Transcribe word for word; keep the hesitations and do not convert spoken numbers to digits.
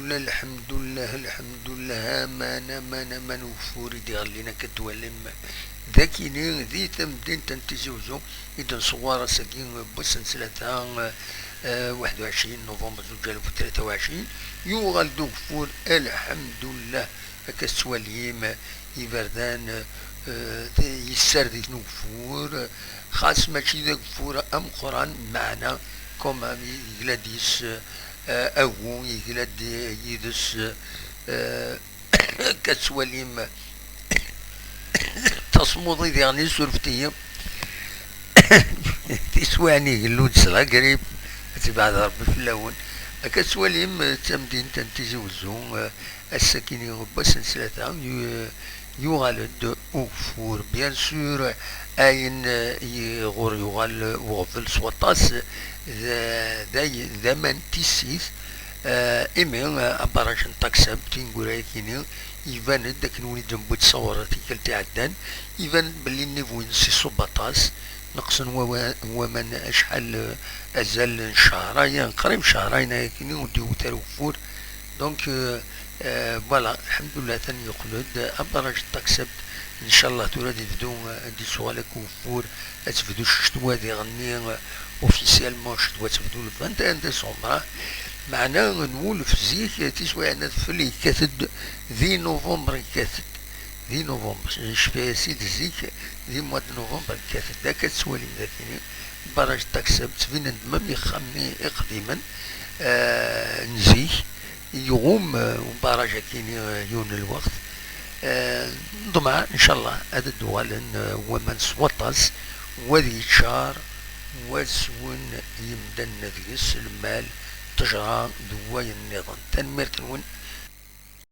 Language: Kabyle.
Lḥemdullah, lḥemdullah, aman, aman, aman, ugeffur i d-iɣellin akka d-twalim d akini di temdint n Tizi Uzzu i d-nṣewwer ass-agi n wass n ttlata, eh, waḥed u ɛecrin november zuǧ alaf u tlata u ɛecrin, yuɣal-d ugeffur, lḥemdullah, akka tettwalim iberdan, eh, yessared-iten ugeffur, xas mačči d ageffur ameqqran, meɛna quand même yegla-d yis, eh, agu, yegla-d yid-s, eh, akka tettwalim tasmuḍi diɣen isurfet-iyi tiswiɛin igellu-d s la grippe, ad tebɛed Rebbi fell-awen. Akka tettwalim, eh, d tamdint n Tizi Uzzu, eh, ass-akini n wass n ttlata, yu-, yuɣal-d ugeffur, bien sûr, ayen, eh, i ɣur yuɣal uɣbel s waṭas, d, d ay-, d aman n tissit, eh, imi, eh, abaraj n Taksab, tineggura-yakini, iban-d akken win i d-newwi ttṣawar tikkelt iɛeddan, iban-d belli nnivu-ines iṣubb aṭas, neqsen wawa-, waman acḥal, eh, azal n cehrayen, qrib cehrayen ayakini ur d-iwwet ara ugeffur. Donc, euh, euh, voilà, lḥemdullah, atan yeqqel-d abaraj n Taksab. Ncallah tura ad yebdu, euh, ad d-yessuɣal akk ugeffur, ad tebdu ccetwa diɣenni, euh, officiellement ccetwa ad tebdu le vingt et un décembre, ah. Meɛna nwulef zik, tiswiɛin adfel yekkat-d di novembre, yekkat-d di novembre, cfiɣ-as-id zik, di mois de novembre yekkat-d. Akka tettwalim d akini, baraj n Taksab ttbinen-d même ixxamen iqdimen, eh, n zik, iɣum, eh, ubaraj akini, eh, yiwen n lweqt. Eh, nḍmeɛ, ncallah, ad d-uɣalen, eh, waman s waṭas, wa ad yeččar, wa ad swen yimdanen deg-s lmal, ttejra d wayen nniḍen. Tanemmirt-nwen.